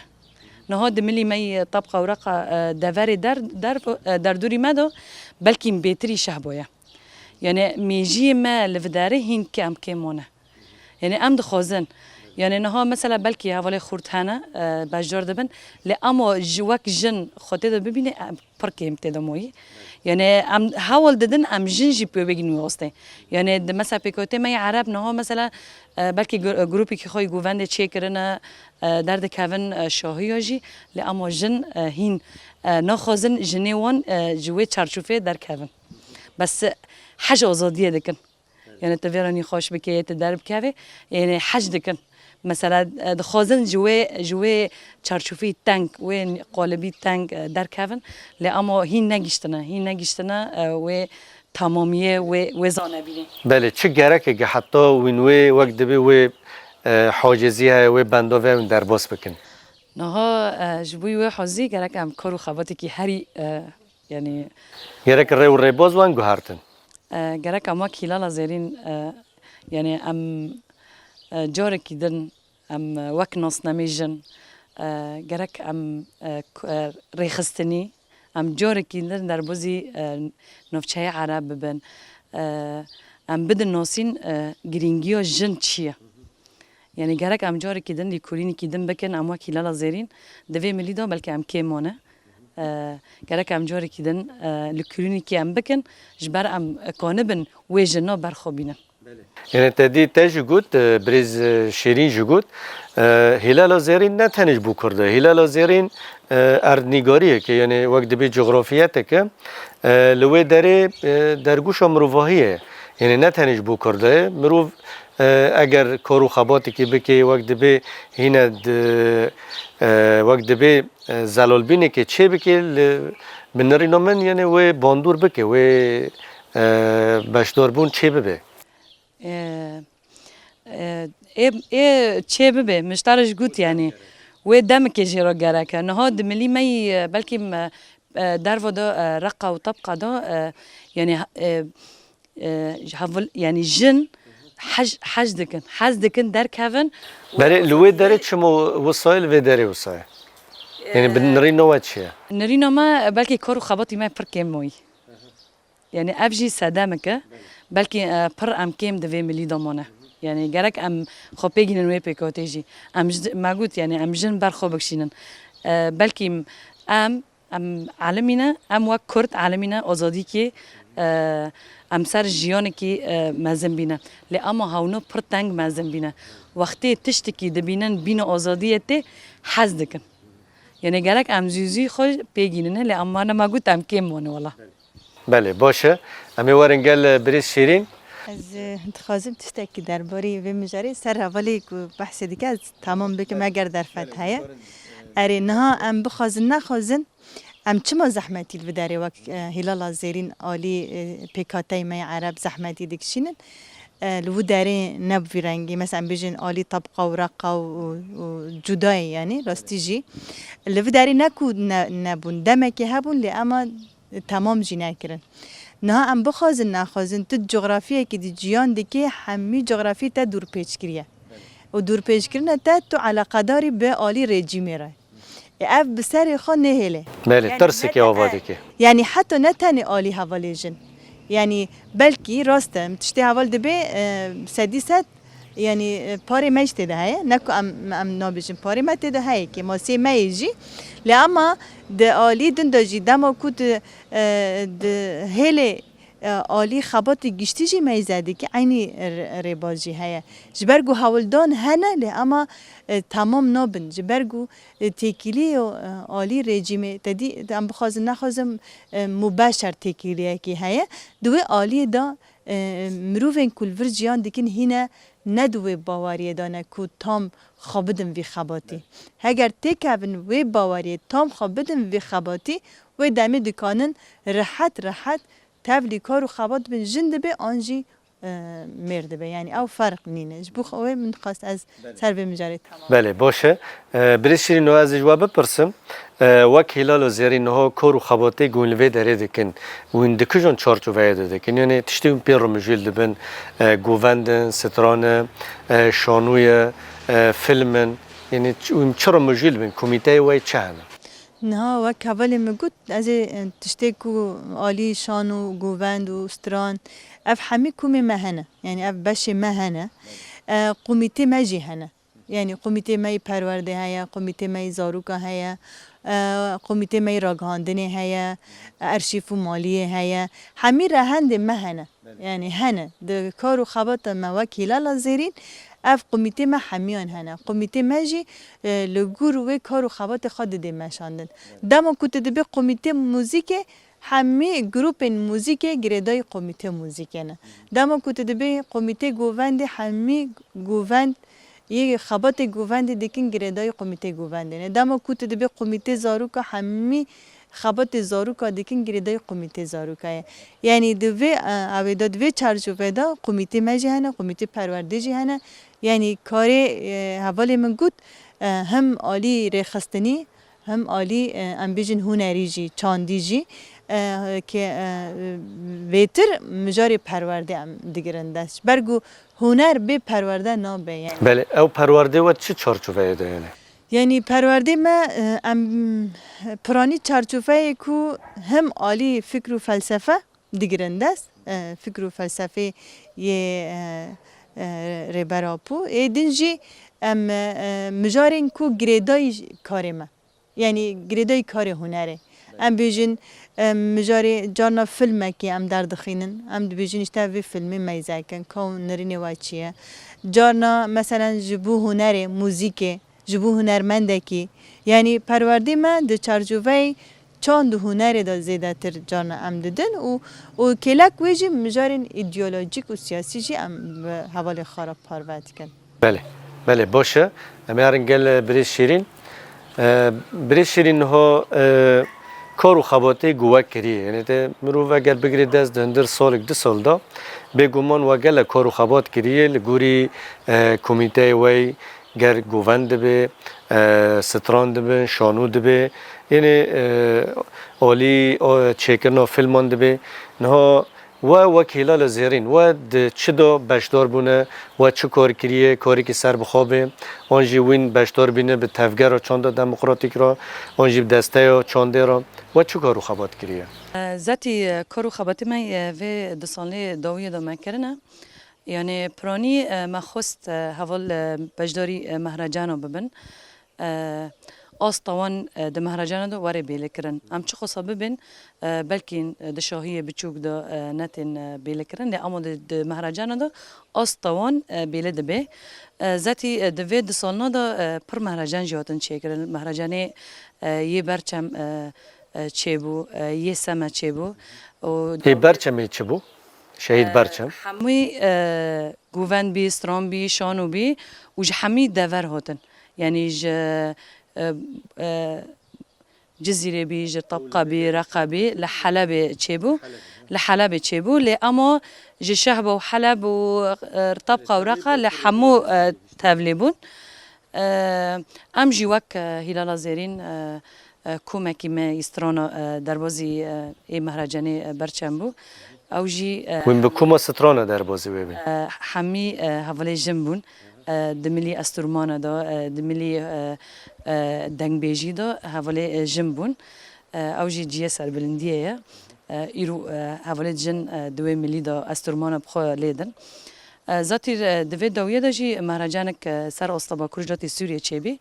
Niha di milî me yî tebqa û reqa, e, deverê der, der, e, derdorî me de belkî bêtirî şehba ye. Yanî mêjiyê me li vê derê hîn kêm, kêm mane. Yanî em dixwazin. Yanî niha mesela belkî hevalê xurt hene, e, beşdar dibin. Lê ema ji wek jin xwe tê de bibîne, em pir kêm tê de mayî. Yanî em hewl didin em jin jî pê bigihînin wê astê. Yanî di mesela pêkatê me yê Ereb niha mesela, e, belkî gru-, grûpekî xwe yî govendê çêkirine, e, derdikevin, e, şahiya jî. Lê ema jin, e, hîn, e, naxwazin jinê wan, e, ji wê çarçovê derkevin. Bes, e, hej azadiyê dikin. Yanî tu vê re nîxweş bike, yê tu derbikevê, yanî hej dikin. Mesela, e, dixwazin ji wê, ji wê çarçovî teng, wê qalibî teng, e, derkevin. Lê ema hîn negihiştine, hîn negihiştine, e, wê tamamiyê, wê, wê zanebînê. Belê, çi gerek e ki heta wîn wê wek dibê wê, e, hacizî heye, wê bendov heye wîn derbas bikin? Niha, e, ji bo wê hacizî gerek em kar û xebatekî herî, e, Yanî gerek rê û rêbaz wan guhertin. E, gerek em wek Hîlala Zêrîn, e, yanî em, e, carekî din em, e, wek nasnameyê jin, e, gerek em, e, ku-, e, rêxistinî, em carekî din derbozî, e, navçeyê Ereb bibin. E, em bidin nasîn, e, girîngiya jin çi ye. Yanî gerek em carekî din lêkolînekî din bikin, em wek Hîlala Zêrîn di vê milî de belkî em kêm mane. E, gerek em carekî din, e, lêkolînekî em bikin, ji ber em, e, kanibin wê jina ber xwe bînin. Yanî te dî te jî got, e, birêz, e, Şêrîn jî got, e, Hîlala Zêrîn ne tenê ji bo Kurd e. Hîlala Zêrîn, e, erdnîgariyek e, yanî wek dibê cografiyeteke, e, li wê derê, e, dergûşa mirovahiyê ye. Yanî ne tenê ji bo Kurd e. Mirov, e, eger kar û xebatekê bike, wek dibê hîne di, e, wek dibê, e, zelalbînekê çêbike, li, bi nirîna min, yanî wê bandor bike, wê, e, beşdarbûn çêbibe. E, e, ê, ê çêbibe, min ji te re jî got, yanî wê demekê jê re gerek e. Niha di milî me yî, e, belkî me, e, derva de, e, reqa û tebqa de, e, yanî, e, e, ji hev-, yanî jin hej, hej dikin, hez dikin derkevin. Belê li wê derê çimo wisa ye, li vê derê wisa ye? Yanî bi nirîna we çi ye? Nirîna me, e, belkî kar û xebatî me pir kêm mayî. Yanî ev jî sedemek e. Belkî, e, pir em kêm di vê milî de mane. Yanî gerek em xwe pê gînin wê pêkatê jî. Em ji, me got, yanî em jin ber xwe bikişînin. E, belkî em, em elimî ne, em wek Kurd elimî ne azadîkê, E, em ser jiyanekî, e, mezin bîne. Lê ema hewno pir teng mezin bîne. Wextê tiştekî dibînin bîna azadiyê tê hez dikin. Yanî gerek em zû zû xwe pê gînine, lê em wana me got em kêm wane wela. Belê, baş e. Em ê werin gel, e, birêz Şêrîn. Ez, e, dixwazim tiştekî derbarê vê mijarê ser hevalê ku behsê dike ez tamam bikim eger derfet heye. Erê, niha em bixwazin nexwazin, em çima zehmetî li vê derê wek, e, Hîlala Zêrîn alî, e, pêkhateyê me yê Ereb zehmetî dikişînin? E, li wî derê ne bi vî rengî. Mesela em bêjin alî tabqa û reqa û, û, û cudayê, yanî rastî jî. Li vî derê ne ku ne, nebûn. Demekê hebûn lê ema temam jî nekirin. Niha em bixwazin nexwazin tu cografiyekî di ciyan dikê hemî cografî te dûrpêç kiriye. Û dûrpêçkirina te tu eleqedarî bi alî rejîmê re. Ê, ev bi serê xwe nehêle. Belê, yanî tirsekê ne te-, ava e, dike. Yanî heta ne tenê alî hevalê jin. Yanî belkî rast e, tiştê heval dibe, e, sedî sed, yanî, e, parê me jî tê de heye. Ne ku em, em nabêjin parê me tê de heye, kêmasiyê me yê jî. Lê ema di alî din de jî dema ku tu, e, di hêlê e, alî xebatê giştî jî meyze dike, eynî r-, rêbaz jî heye. Ji ber ku hewldan hene, lê ema, e, temam nabin. Ji ber ku, e, têkilî yo, e, alî rejîmê, te dî, em bixwazin nexwazin, e, mubeşer têkiliyekî heye. Di wê aliyê de, e, mirovên ku li vir jiyan dikin hîne ne di wê baweriyê de ne ku tam xwe bidin vî xebatî. Heger têkevin wê baweriyê tam xwe bidin vî xebatî, wê demê dikanin rehet rehet tevlî kar û xebat dibin, jin dibe an jî, e, mêr dibe. Yanî ew ferq nîne. Ji bo xwe wê min dixwest ez ser vê mijarê tamam. Belê, baş e. E, birêz Şîrîn, niha ez ê ji we bipirsim. E, wek Hîlalo Zêrîn niha kar û xebatê ku hûn li vê derê dikin, hûn di kijan çarçoveyê de dikin? Yanî tiştê hûn pê re mijûl dibin, e, govend in, stran e, e, şanû ye, e, fîlm in. Yanî ç-, hûn çi re mijûl dibin? Komîteyê we çi hene? Niha wek hevalê min got, ez ê, e, tiştê ku alî şan û govend û stran, ev hemî komê me hene. Yanî ev beşê me hene. E, komîtê me jî hene. Yanî komîtê me yê perwerdê heye, komîtê me yê zaroka heye, e, komîtê me yê ragihandinê heye, erşîf û maliyê heye. Hemî rehendê me hene. Yanî hene. Di kar û xebata me wek Hîlala Zêrîn, ev komîtê me hemiyan hene. Komîtê me jî, e, li gor wê kar û xebatê xwe didê meşandin. Dema ku tu dibê komîtê muzîkê, hemî grûpên muzîkê girêdayî komîtê muzîkê ne. Dema ku tu dibê komîtê govendê, hemî govend yê xebatê govendê dikin girêdayî komîtê govendê ne. Dema ku tu dibê komîtê zaroka, hemî xebatê zaroka dikin girêdayî komîtê zaroka ye. Yanî di vê, e, ew ê de di vê çarçovê de komîtê me jî hene, komîtê perwerdê jî hene. Yanî karê, e, hevalê min got, e, hem alî rêxistinî, hem alî, e, em bêjin hunerî jî, çandî jî, e, ke, e, vêtir mijarê perwerdê em digirin dest. Ji ber ku huner bê perwerde nabe yani. Belê, ew perwerdê we çi çarçoveyê de hene? Yanî perwerdê me, e, em piranî çarçoveyê ku hem alî fikr û felsefe digirin dest, e, fikr û felsefê yê, e, e, Rêber Apo. Ê din jî em, e, mijarên ku girêdayî karê me. Yanî girêdayî karê hunerê. Em bêjin, em, mijarê carna filmekê em derdixînin. Em dibêjin, işte vê filmê meyze kin, ka û nirînê we çi ye? Carna, meselen, ji bo hunerê, muzîkê, ji bo hunermendekî. Yanî perwerdê me di çarçoveyê çand û hunerê de zêdetir carna em didin û, û kêlek wê jî mijarên îdeolojîk û siyasî jî em bi hevalê xwe re parve dikin. Belê, belê, baş e. Em ê herin gel, e, birêz Şêrîn. E, birêz Şêrîn, niha, e, kar û xebatê ku we kiriye. Yanî te mirov eger bigirê dest di hundir salek, du sal de, bêguman we gelek kar û xebat kiriye, li gorî, e, komîteyê we ger govend dibe, e, stran dibe, şanû dibe, yanî, e, alî, e, çêkirina filman dibe. Niha we wek Hîlala Zêrîn, we di çi de beşdar bûne, we çi kar kiriye, karekî serbixwe be, an jî wîn beşdar bîne bi tevgera çanda demokratîk re, an jî bi desteya çandê re, we çi kar û xebat kiriye? E, zetî, e, kar û xebatê me, e, vê du salê dawiyê de me kirine. Yanî piranî, e, me xwest, e, heval, e, beşdarî, e, mehrecana bibin. E, Asta wan, e, di mehracana de were bêlekirin. Em çiqasa bibin, e, belkî, e, di şahiyê biçûk de, e, netên, e, bêlekirin, lê ama di, di mehracana de asta wan, e, bêle dibe. E, zetî, e, di vê du salina de, e, pir mehrecan jî hatin çêkirin. Mehrecanê, e, yê Berçem, e, e, çêbû, e, yê Seme çêbû. Û Ê Berçemê çi bû? Şehîd Berçem. Hemû, e, Govend bî, Stran bî, Şano bî û ji hemî dever hatin. Yanî ji, e, e, Cizîrê bî, ji Tabqa bî, Reqa bî, li Helebê çêbû. Li Helebê çêbû, lê ema ji Şehba û Heleb û, e, Tabqa û Reqa li hemû, e, tevlî bûn. E, em jî wek, e, Hîlala Zêrîn, e, e, komekî me îstrana, e, derbazî, e, ê Mehrecanê, e, Berçem bû. Ew jî, e, Hûn bi koma strana derbazî wê bîn? E, hemî, e, hevalê jin bûn. E, di milî esturmana de, e, di milî, e, e, dengbêjî de hevalê, e, jin bûn. E, ew jî cihê serbilindiyê ye. E, îro, e, hevalê jin, e, di wê milî de esturmana bi xwe lê din. E, zatî, e, di vê dawiyê de jî mehrecanek, e, ser asta Bakur Rojhilatê Sûriyê çêbî.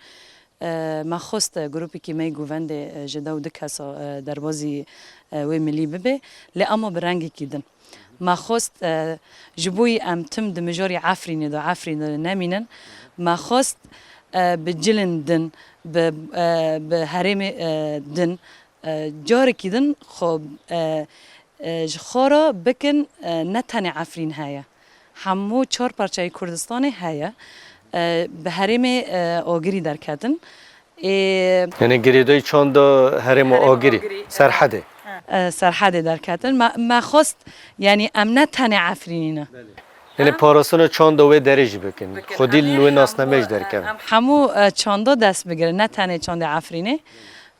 E, me xwest, e, grûpekî me yî Govendê, e, ji dew du kesa, e, derbazî, e, wê milî bibe, lê ama bi rengekî din. Me xwest, e, ji bo yî em tim di mijarê Efrînê de, Efrînê de nemînin. Me xwest, e, bi cilên din, bi, e, bi herêmê, e, din, e, carekî din xwe, e, e, ji xwe re bikin, e, ne tenê Efrîn heye. Hemû çar parçeyê Kurdistanê heye. E, bi herêmê, e, Agirî derketin. Ê, Yanî girêdayî çanda herêma Herêma Agirî, Agirî, Serhedê. E, Serhedê derketin. Me, me xwest, yanî em ne tenê Efrînî ne. Yanî parastina çanda wê derê jî bikin. Bikin. Xwedî li wê nasnameyê jî derkevin. Em hemû, e, çanda dest bigirin, ne tenê çandê Efrînê.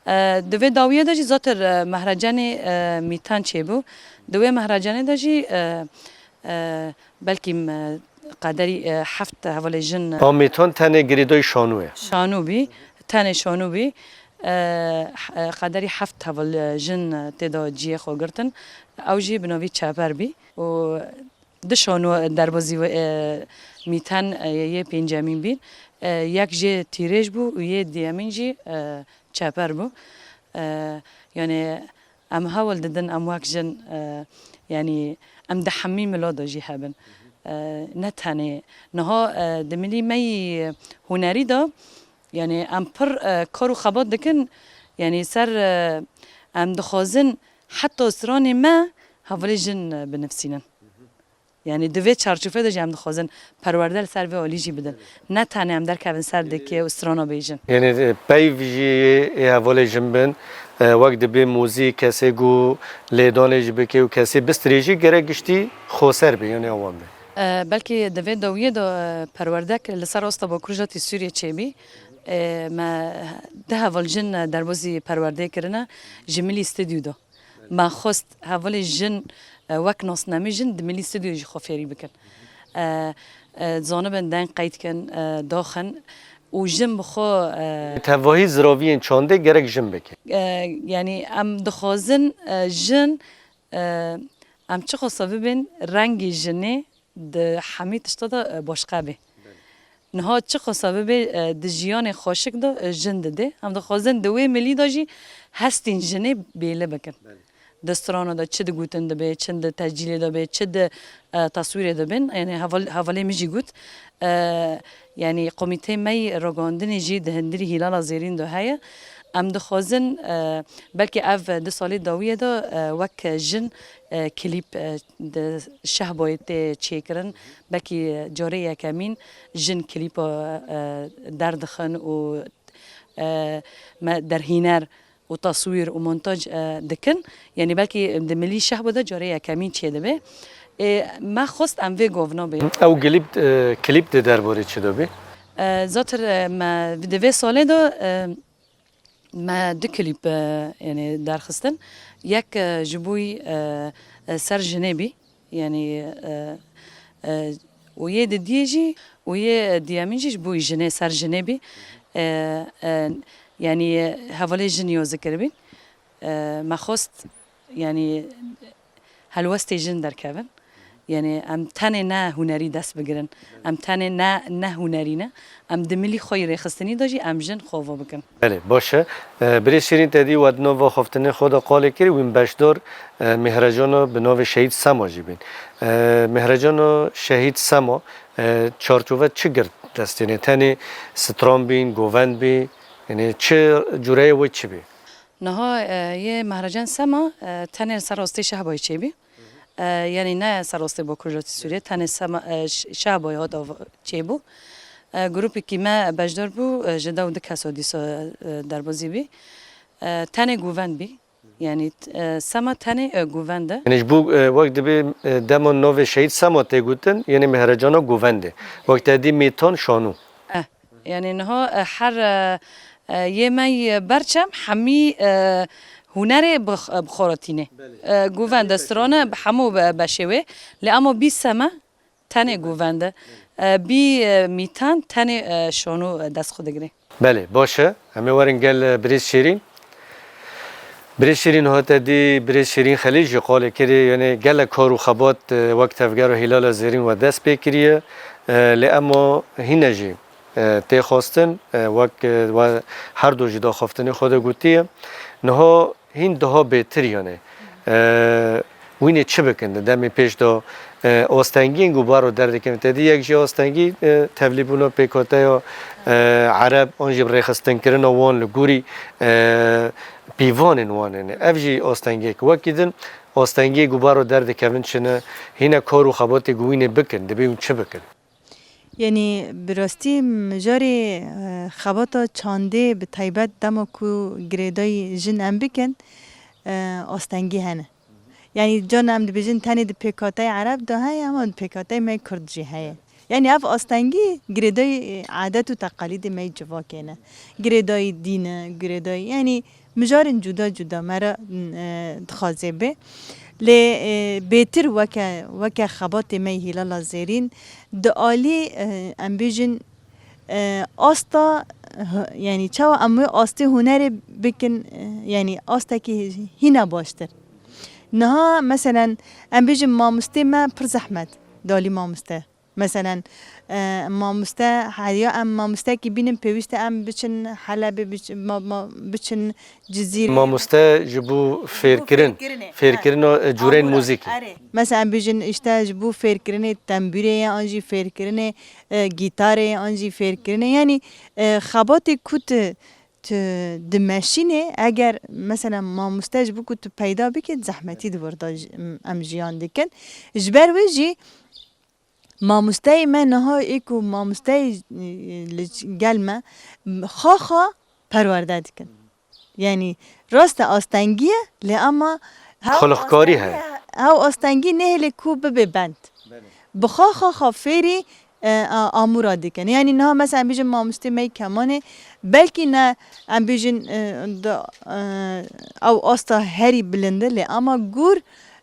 E, di vê dawiyê de jî zatir, e, mehrecanê, e, mîtan çêbû. Di wê mehrecanê de jî, e, e, belkî, e, qederî, e, heft hevalê jin, e, A mîtan tenê girêdayî Şanû ye. Şanû bî, tenê Şanû bî. E, h-, e, qederî heft heval, e, jin, e, tê de cihê xwe girtin. Ew jî bi navî Çeper bî. Û du şano derbazî, e, mîten, e, yê pêncemîn bîn. E, yek jê tîrêj bû û yê diyemîn jî, e, Çeper bû. E, yanî em hewl didin em wek jin, e, yanî em di hemî mila de jî hebin. E, ne tenê niha, e, di milî me yî hunerî de, yanî em pir, e, kar û xebat dikin, yanî ser, e, em dixwazin heta stranê me hevalê jin, e, binivîsînin. Yanî di vê çarçofe de jî em dixwazin perwerde li ser vê alî jî bidin. Ne tenê em derkevin ser dikê û strana bêjin. Yanî, e, peyv jî ê hevalê jin bin, e, wek dibê mûzîk kesê ku lêdanê jî bike û kesê bistrê jî gerek giştî xweser be, yanî awan be. E, belkî di vê dawiyê de, e, perwerdek li ser asta Bakur Rojhilatê Sûriyê çêbî. E, me du heval jin, e, derbazî perwerdeyê kirine ji milî stûdyo de. Me xwest hevalê jin, e, wek nasnameyê jin di milî stûdyo jî xwe fêrî bikin. E, e, zanibin deng qeyd kin, e, daxin û jin bi xwe, e, Tevahî ziraviyên çandê gerek jin bike. E, yanî em dixwazin, e, jin, e, em çiqasa bibin rengê jinê di hemî tişta de, e, başqe bê. Niha çiqasa bibe, e, di jiyanê xweşik de, e, jin didê. Em dixwazin di wê milî de jî hestên jinê bêle bikin. Di strana de çi digotin dibe, çi di tescîlê de be, çi di, e, teswîrê de bin. Yanî heval-, hevalê min jî got, e, yanî komîteyê me yî ragandinê jî di hundirî Hîlala Zêrîn de heye. Em dixwazin, e, belkî ev du salê dawiyê de, e, wek jin, e, klîp, e, di Şehboyê tê çêkirin. Belkî carê yekemîn jin klîpa, e, derdixin û, e, me derhîner û taswîr û montaj, e, dikin. Yanî belkî di milî Şehbo de carê yekemîn çêdibe. Ê, me xwest em vê govna bê. Ew klîp, e, klîp di derbarê çi de bê? E, zatir, e, me di vê salê de, e, Me du klîp, e, yanî derxistin. Yek, e, ji bo yî, e, e, ser jinê bî. Yanî, e, e, û yê didiyê jî û yê diyemîn jî ji bo yî jinê, ser jinê bî. E, e, yanî hevalê jin yo zikir bîn. E, me xwest, yanî helwestê jin derkevin. Yanî em tenê ne hunerî dest bigirin. Em tenê ne, ne hunerî ne. Em di milî xwe yî rêxistinî de jî em jin xwe vo bikin. Belê, baş e. E, Birêz Şîrîn, te dî we di nav axaftinê xwe de qalê kirî, wîn beşdar, e, mihrecana bi navê Şehîd Sema jî bîn. E, mihrecana Şehîd Sema, e, çarçove çi girt destê ne? Tenê stran bîn, govend bî, yanî çi cureyê wê çi bî? Niha, e, yê Mehrecan Sema, e, tenê li ser rastê Şehbayê çêbî. E, yanî ne ser rastê Bakur Rojhilatê Sûriyê, tenê Sema, e, Ş-, Şehbayê hat av-, çêbû. E, grûpekî me beşdar bû, e, ji dew du kesa dîsa, e, derbazî bî. E, tenê govend bî. Yanî, e, Sema tenê, e, govend e. Yanî ji bo, e, wek dibê, e, dema navê Şehîd Sema tê gotin, yanî mihrecana govendê. Wek te dî Mîtan şanû. E, yanî niha, e, her, e, e, yê me yê berçem hemî, e, hunerê bi, bi xwe re tîne. E, govend e, strane, bi hemû be-, beşê wê. Lê ama bî Sema, tenê govend e. E, bî, e, Mîtan tenê, e, şanû, e, dest xwe digire. Belê, baş e. Em ê werin gel, e, Birêz Şêrîn. Birêz Şêrîn hate dî, Birêz Şêrîn Xelîl jî qalê kirî, yanî gelek kar û xebat, e, wek tevgera Hîlala Zêrîn we dest pê kiriye. E, lê ema hîne jî, e, tê xwestin, e, wek, e, we her du jî daxaftinê xwe de gotiye. Niha hîn daha bêtir yanî, e, wînê çi bikin di demê pêş de, e, astengiyên ku baro derdikevin. Te dî yek jî astengî, e, tevlîbûna pêkateya, e, Ereb an jî rêxistinkirina wan li gorî, e, pîvanên wan hene. Ev jî astengiyek. Wekî din astengiyê ku baro derdikevin çi ne? Hîne kar û xebatê ku wînê bikin, dibê hûn çi bikin? Yanî bi rastî mijarê, e, xebata çandê bi taybet dema ku girêdayî jin em bikin, e, astengî hene. Yanî carna em dibêjin tenê di pêkateyê Ereb de heye, ama di pêkateyê me Kurd jî heye. Yanî ev astengî girêdayî, e, adet û teqalîdê me yê civakê ne. Girêdayî dîn e, girêdayî, yanî mijarên cuda cuda me re, e, dixwaze bê. Lê, e, bêtir weke, weke xebatê me yê Hîlala Zêrîn, di alî, e, em bêjin, e, asta, h-, yanî çawa em wê astê hunerê bikin, e, yanî astekî hîna baştir. Niha, meselen, em bêjin mamostê me pir zehmet, di alî mamoste. Meselen, e, mamoste, heriya em mamostekî bînin, pêwîst e em biçin Helebê, biç-, ma-, ma-, biçin Cizîrê. Mamoste ji bo fêrkirin, fêrkirina, e, curên muzîkî. Erê. Mesela em bêjin, işte, ji bo fêrkirinê tembûrê ye, an jî fêrkirinê, e, gîtarê ye, an jî fêrkirinê. Yanî, e, xebatê ku tu, tu dimeşînê, eger, mesela, mamoste ji bo ku tu peyda bikî, zehmetî di wir de j-, em jiyan dikin. Ji ber wê jî, Mamosteyê me niha ê ku mamosteyê, e, li gel me, xwe xwe perwerde dikin. Yanî rast e astengî ye, lê ama hew Xulixkarî astengî heye. Hew astengî nehêlê ku bibe bend. Belê. Bi xwe xwe xwe fêrî, e, a-, amûra dikin. Yanî niha mesela em bêjin mamostê me yê kemanê, belkî ne em bêjin, e, da, e, ew asta herî bilind e, lê ama gor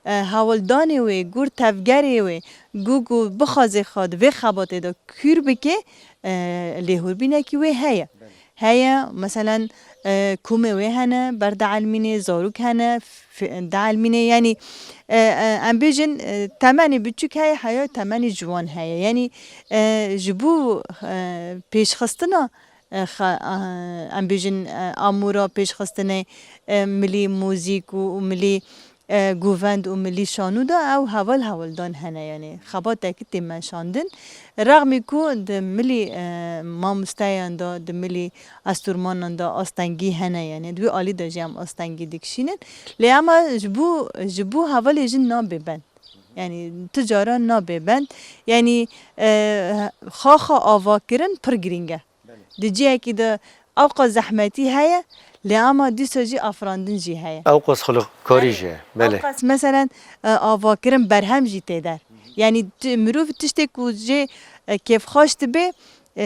e, hewldanê wê, gor tevgerê wê, gor ku bixwaze xwe di vê xebatê de kûr bike, e, lêhorbînekî wê heye. Belê. Heye, meselen, e, komê wê hene, ber dielmînê, zarok hene, f-, dielmînê, yanî, e, e, em bêjin, e, temenê biçûk heye, heya temenê ciwan heye. Yanî, e, ji bo, e, pêşxistina, e, xe-, e, em bêjin, e, amûra pêşxistinê, e, milî muzîk û, û milî e, govend û milî şanû de ew heval hewldan hene, yanî xebatekî tê meşandin. Rexmî ku di milî, e, mamosteyan de, di milî estormanan de astengî hene, yanî di wî alî de jî em astengî dikişînin. Lê ema ji bo, ji bo hevalê jin nabe bend. Yanî tu cara nabe bend. Yanî, e, xaxa avakirin pir girîng e. Belê. Di cihekî de ewqas zehmetî heye, lê ama dîsa jî afirandin jî heye. Ewqas xulixkarî jî heye. Belê. Ewqas, meselen, e, avakirin berhem jî tê der. Yanî ti-, mirov tiştê ku jê, e, kêfxweş dibe, e,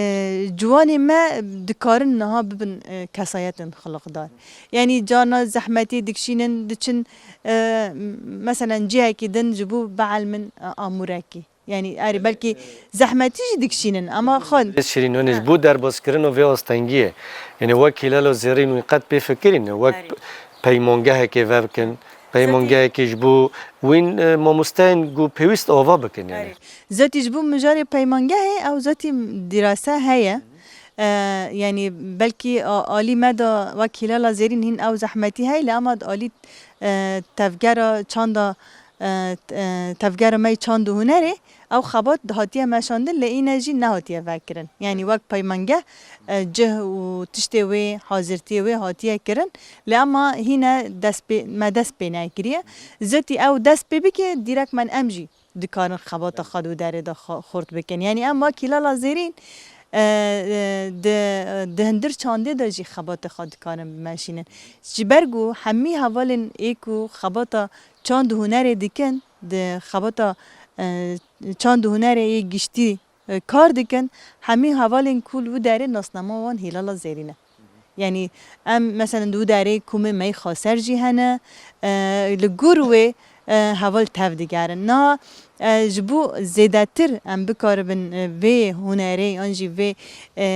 ciwanê me dikarin niha bibin, e, kesayetên xulixdar. Yanî carna zehmetî dikişînin, diçin, e, m-, meselen cihekî din ji bo bielmin, e, amûrekî. Yanî erê belkî zehmetî jî dikişînin ama xwe. Şirîn, hûn ji bo derbazkirina vê astengiyê, yanî wek Hîlala Zêrîn wî qet pê fikirîn, wek peymangehekê vebikin, peymangehekê ji bo wîn, e, mamosteyên ku pêwîst ava bikin, yani. Zetî ji bo mijarê peymangehê ew zetî dîrase heye. E, yani belkî a-, alî me de wek Hîlala Zêrîn hîn ew zehmetî heye, lê ema di alî, e, tevgera çanda, e, t-, e, tevgera me yê çand û hunerê ew xebat hatiye meşandin, lê îne jî nehatiye vekirin. Yani wek peymangeh, e, cih û tiştê wê, hazirtiyê wê hatiye kirin, lê ema hîne dest pê, me dest pê nekiriye. Zetî ew dest pê bike, dîrek me em jî dikarin xebata xwe di wî derê de xwe xurt bikin. Yanî em wek Hîlala Zêrîn, e, e, di, di hundir çandê de jî xebatê xwe dikarin bimeşînin. Ji ber ku hemî hevalên ê ku xebata çand û hunerê dikin, di xebata, e, çand û hunerê yê giştî e, kar dikin, hemî hevalên ku li wî derê nasnama wan Hîlala Zêrîn e. Yanî em, meselen, di wî derê komê me yê xaser jî hene, e, li gor wê, e, heval tev digerin. Niha, e, ji bo zêdetir em bikaribin, e, vê hunerê yan jî vê, e, e,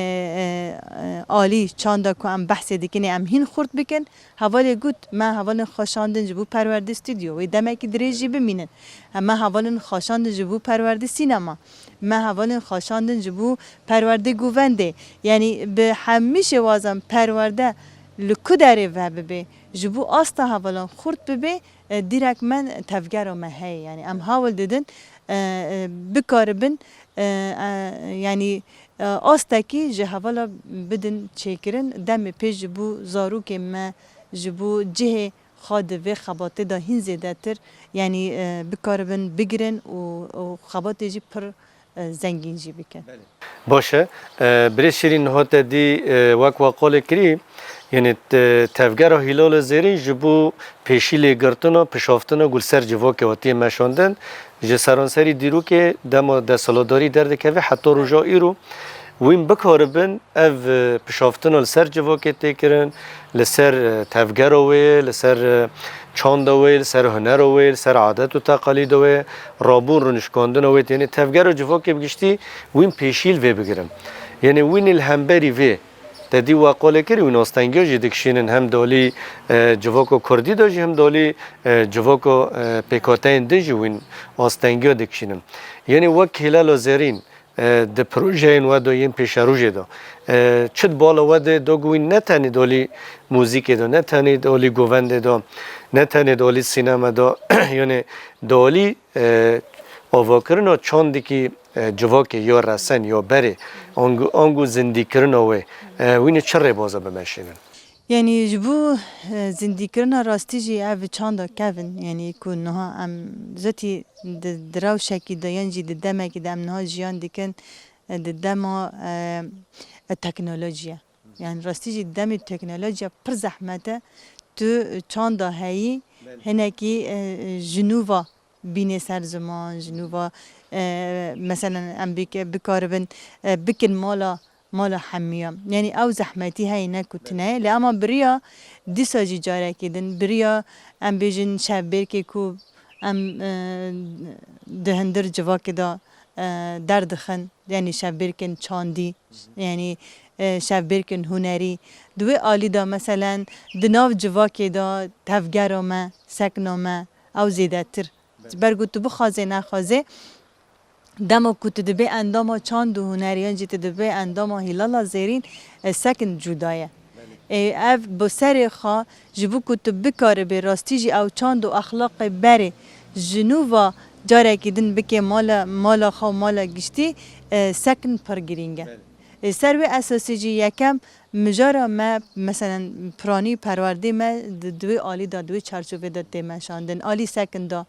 e, alî çanda ku em behsê dikin ê em hîn xurt bikin, hevalê got, me hevalên xwe şandin ji bo perwerdê stûdyo, wê demekî dirêj jî bimînin. Em me hevalên xwe şandin ji bo perwerdê sînema. Me hevalên xwe şandin ji bo perwerdê govendê. Yanî bi hemî şêwazan perwerde li ku derê ve bibe, ji bo asta hevalan xurt bibe, e, dîrek me tevgera me heye. Yanî em hewl didin, e, e, bikaribin, e, e, yanî, e, astekî ji hevala bidin çêkirin. Demê pêş ji bo zarokê me, ji bo cihê xwe di vê xebatê de hîn zêdetir, yanî, e, bikaribin bigirin û, û xebatê jî pir, e, zengîn jî bikin. Baş e. E, Birêz Şîrîn, niha te dî, e, wek we qolê kirî, yanî te-, tevgera Hîlala Zêrîn ji bo pêşî lêgirtina, pişaftina ku li ser civakê hatiye meşandin, ji seranserî dîrokê dema desthilatdarî derdikeve heta roja îro, wîn bikaribin ev, e, pişaftina li ser civakê tê kirin, li ser, e, tevgera wê, li ser, e, çanda wê, li ser hunera wê, li ser adet û teqalîda wê, rabûn rûnişkandina wê, tenê tevgera civakê bi giştî wîn pêşî li vê bigirin. Yanî wîn li hemberî vê, te dî we qolê kirî, wîn astengiya jî dikişînin hem di alî, e, civaka kurdî de jî hem di alî, e, civaka, e, pêkhateyên din jî wîn astengiya dikişînin. Yanî wek Hîlala Zêrîn, e, di projeyên we de yên pêşerojê de, e, çi di bala we de, da ku wîn ne tenê di alî muzîkê de, ne tenê di alî govendê de, ne tenê di alî sînema de, yanî di alî, e, avakirina çandekî, e, civakê ya resen ya berê, ango, ango zindîkirina wê, e, wîn ê çi rêbaza bimeşînin? Yanî ji bo, e, zindîkirina rastî jî ev çanda kevin, yanî ku niha em zetî di, di rewşekî de yan jî di demekî de em niha jiyan dikin, e, di dema, e, e, teknolojî ye. Yanî rastî jî demê teknolojiya pir zehmet e. Tu çanda heyî hinekî, e, e, ji nû ve bînê ser ziman, ji nû ve, e, meselen em bike-, bikaribin, e, bikin mala, mala hemiya. Yanî ew zehmetî heye ne ku tune ye. Lê ema bi riya dîsa jî carekî din, bi riya em bêjin şevbêrkê ku em, e, di hundir civakê de, e, derdixin, yanî şevbêrkên çandî, yanî, e, şevbêrkên hunerî. Di wê alî de meselen di nav civakê de tevgera me, sekna me, ew zêdetir. Ji ber ku tu bixwazê nexwazê, dema ku tu dibê endama çand û hunerî yan jî tu dibê endama Hîlala Zêrîn, e, sekin cuda ye. E, ev bi serê xwe ji bo ku tu bikaribê rastî jî ew çand û exlaqê berê ji nû ve carekî din bikê mala, mala xwe û mala giştî, e, sekin pir girîng e. E, ser wê esasî jî yekem mijara me, meselen, piranî perwerdê me di, di wê alî de, di wê çarçovê de tê meşandin. Alî sekin de,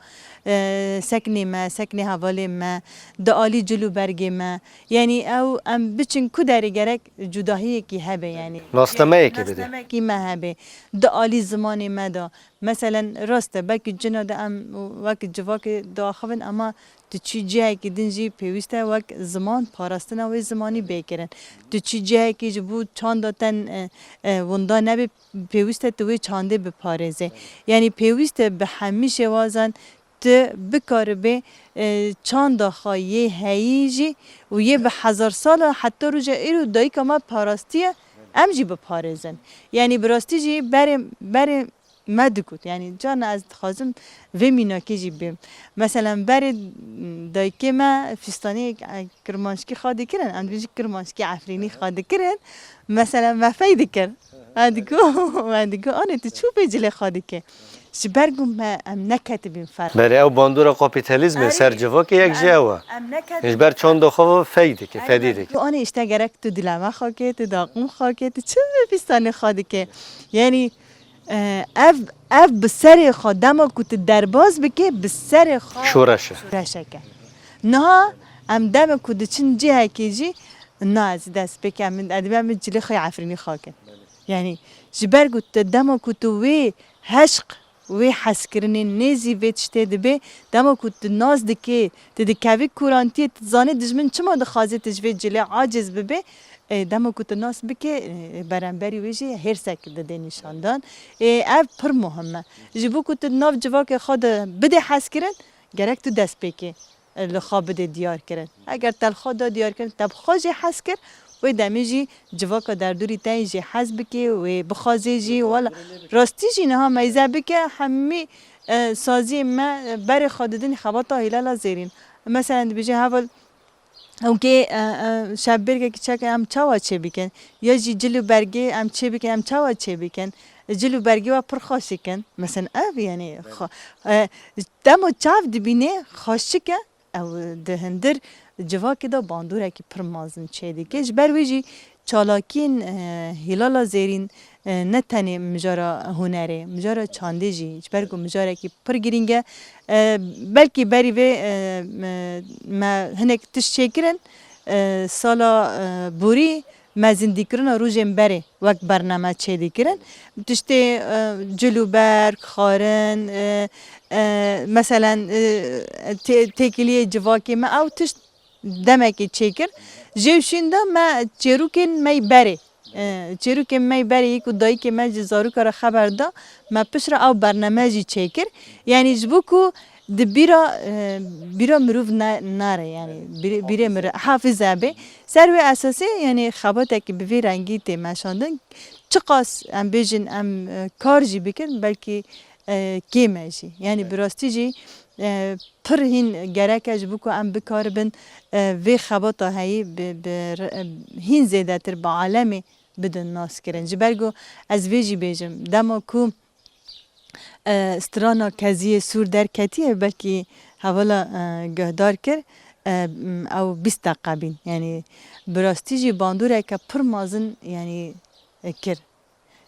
e, sekinê me, sekinê hevalê me, di alî cil û bergê me. Yanî ew em biçin ku derê gerek cudahiyekî hebe yanî. Nasnameyekê bide. Nasnameyekî me hebe. Di alî zimanê me de. Meselen, rast e, belkî cina de em wek civakê diaxivin, ema tu çî cihekî din jî pêwîst e wek ziman, parastina wê zimanî bê kirin. Tu çî cihekî ji bo çanda te, e, e, winda nebe, pêwîst e tu wê çandê biparêzê. Yanî pêwîst e bi hemî şêwazan tu bikaribê, e, çanda xwe yê heyî jî û yê bi hezar sala heta roja îro dayika me parastiye, em jî biparêzin. Yanî bi rastî jî berê, berê me digot. Yanî carna ez dixwazim vê mînakê jî bêm. Meselen berê dayikê me fîstanê, e, kirmanckî xwe dikirin, em dibêjin kirmanckî efrînî xwe dikirin. Meselen me fey dikir. Me digo, me digo, anê tu çû vê cilê xwe dike? Ji ber ku me, em neketibîn ferq. Belê, ew bandora kapîtalîzmê Erê, ser civakê yek jî em, ew e. Em neketibîn Ji ber çanda xwe fey dike, Erê, fedî me dike. digo, anê işte gerek tu dileme xwe ke, tu daqûn xwe ke, tu çi vê fîstanê xwe dike? Yanî, e, ev, ev bi serê xwe, dema ku tu derbas bike, bi serê xwe Şoreş e. şoreşek e. Niha em dema ku diçin cihekê jî, na ez dest pê ke, min, ez dibê min cilê xwe yê efrînî xwe ke. Yanî ji ber ku tu dema ku tu wê heşq, wê hezkirinê nêzî vê tiştê dibê, dema ku tu nas dikê, tu dikevî kurantiyê, tu dizanî dijmin çima dixwaze tu ji vê cilê aciz bibê, e, dema ku tu nas bikê, e, beramberî wê jî hêrsek didê nîşandan. E, ev pir muhim e. Ji bo ku tu nav civakê xwe de bidê hezkirin, gerek tu dest pê kê. Li xwe bidê diyar kirin. Eger te li xwe da diyar kirin, te bi xwe jî hez kir, wê demê jî civaka derdorî te yê jê hez bike, wê bixwazê jî. Wela rastî jî niha meyze bike, hemî, e, saziyê me, e, berê xwe didin xebata Hîlala Zêrîn. Meselen dibêje heval, ew kê, e, e, şevbêrkekî çêke em çawa çêbikin? Ya jî cil û bergê em çêbikin, em çawa çêbikin? Cil û bergê we pir xweşik in. Meselen ev, yanî, xwe, e, dema çav dibîne xweşik e, ew di hundir civakê de bandoreke pir mezin çêdike. Ji ber wê jî çalakiyên, e, Hîlala Zêrîn, e, ne tenê mijara hunerê, mijara çandê jî, ji ber ku mijarekî pir girîng e. E, belkî berî vê, e, me, me hinek tişt çêkirin, e, sala, e, borî me zindîkirina rojên berê wek bername çêdîkirin. Tiştê, e, cil û berg, xwarin, e, e, meselen, e, tê-, têkiliyê civakê me, ew tişt demekê çêkir. Jêwşîn de me çêrokên me yê berê, e, çêrokên me yê berê yê ku dayikê me ji zaroka re xeber da, me piştre ew bername jî çêkir. Yanî ji bo ku di bîra, e, bîra mirov ne, nere, yanî bîrê, bîrê mirov hafize bê. Ser wê esasê, yanî xebatekî bi vî rengî tê meşandin. Çiqas em bêjin em, e, kar jî bikin, belkî, e, kêm e jî. Yanî bi rastî jî, e, pir hîn gerek e ji bo ku em bikaribin, e, vê xebata heyî bi, bi, e, hîn zêdetir bi alemê bidin naskirin. Ji ber ku ez vê jî bêjim, dema ku, e, strana Keziyê Sûr derketiye, belkî hevala, e, guhdar kir, e, ew bîst deqe bîn. Yanî bi rastî jî bandoreke pir mezin, yanî, e, kir.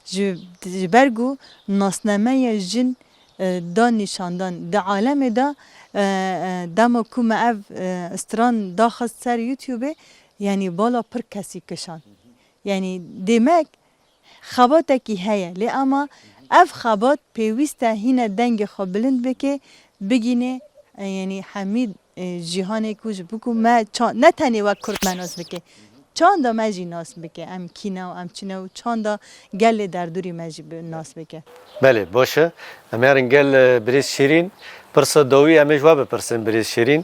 Ji, ji ber ku nasnameya jin, e, da nîşandan di alemê de, e, e, dema ku me ev, e, stran daxist ser YouTubeê, yanî bala pir kesî kişand. Yanî demek xebatekî heye, lê ama ev xebat pêwîst e hîne dengê xwe bilind bike, bigîne, e, yanî hemî, e, cîhanê ku ji bo ku me ça-, ne tenê wek Kurd me nas bike, çanda me jî nas bike, em kî ne û em çi ne û çanda gelê derdorî me jî bi-, nas bike. Belê, baş e. Em ê herin gel, e, birêz Şîrîn. Pirsa dawî em ê ji we bipirsin, birêz Şîrîn.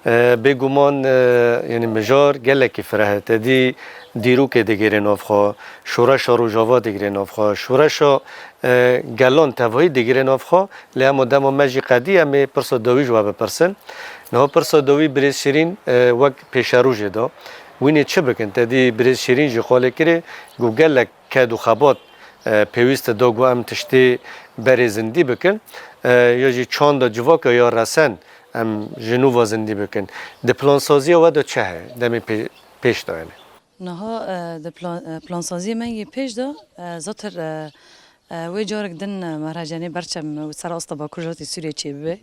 E, bêguman, e, yanî mijar gelekî fireh e. Te dî dîrokê digire nav xwe, şoreşa Rojava digire nav xwe, şoreşa, e, gelan tevahî digire nav xwe. Lê hema dema me jî qedî, em ê pirsa dawî ji we bipirsin. Niha pirsa dawî birêz Şîrîn, e, wek pêşerojê da. Wînê çi bikin? Te dî birêz Şîrîn jî qalê kirê, got gelek ked û xebat, e, pêwîst e da ku em tiştê berê zindî bikin, e, ya jî çanda civaka ya resen em ji nû ve zindî bikin. Di plansaziya we de çi heye? Demê pê-, pêş de, yanî. Niha, e, di plan-, e, plansaziyê me yê pêş de, e, zatir, e, e, wê carek din, e, mehrecenê berçem û ser asta Bakur Rojhilatê Sûriyê çêbibe,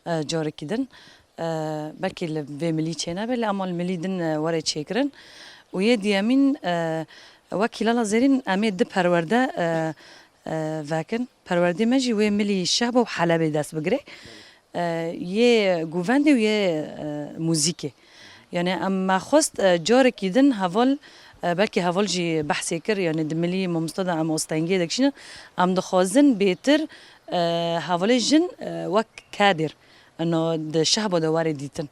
e, carekî din. E, belkî li vê milî çênebe, lê ema li milî din, e, were çêkirin. Û yê diyemîn, e, wek Hîlala Zêrîn em ê di perwerde, e, e, vekin. Perwerdê me jî wê milî Şehba û Helebê dest bigire. E, yê govendê û yê, e, muzîkê. Yanî em me xwest, e, carekî din heval, e, belkî heval jî behsê kir, yanî di milî mamosta de em astengiyê dikişînin. Em dixwazin bêtir, e, hevalê jin, e, wek kedêr ina di Şehba de were dîtin.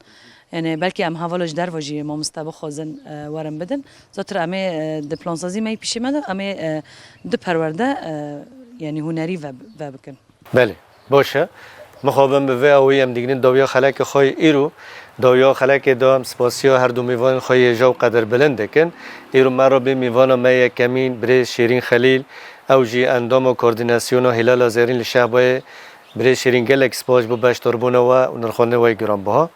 Yanî belkî em hevala ji derve jî mamoste bixwazin, e, werin bidin. Zatir em ê, e, di plansazî me yê pişê me de em ê, e, du perwerde, e, yanî hunerî ve, ve bikin. Belê, baş e. Mixabin bi vê awî em digihînin dawiya xelekê xwe yê îro. Dawiya xelekê de em spasiya her du mîvanên xwe yê hêja û qedirbilind dikin. Îro me re bê mîvana me yekemîn, birêz Şêrîn Xelîl, ew jî endama koordînasyona Hîlala Zêrîn li Şehbayê. Birêz Şêrîn, gelek spas ji bo beşdarbûna we û nirxandinê we yê giranbiha.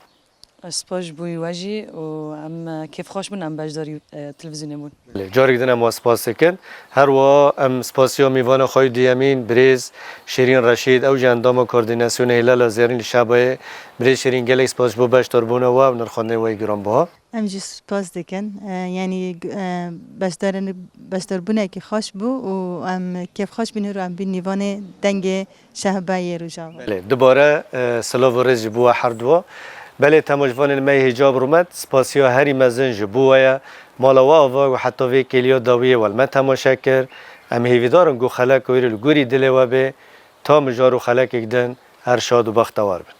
Spas ji bo we jî û em, e, kêfxweş bûn em beşdarî, e, televîzyonê bûn. Lê carek din em we spas dikin. Her wiha em spasiya mîvana xwe yê duyemîn, birêz Şêrîn Reşîd, ew jî endama koordînasyonê Hîlala Zêrîn li Şehbayê. Birêz Şêrîn, gelek spas ji bo beşdarbûna we û nirxandinê we yê giranbiha. Em jî spas dikin. E, yanî, e, beşdarin-, beşdarbûnekî xweş bû û em kêfxweş bîn îro em bîn mîvanê Dengê Şehbayê Rojava. Belê, dubare, e, silav û rêz ji bo we herduwa. Belê, temaşevanên me yê hêja bi rûmet, spasiya herî mezin ji bo we ye. Mala we ava û heta vê kêliya dawiyê we li me temaşe kir. Em hêvîdar in ku xeleka wê li gorî dilê we bê. Ta mijar û xelekek din her şad û bextewar bin.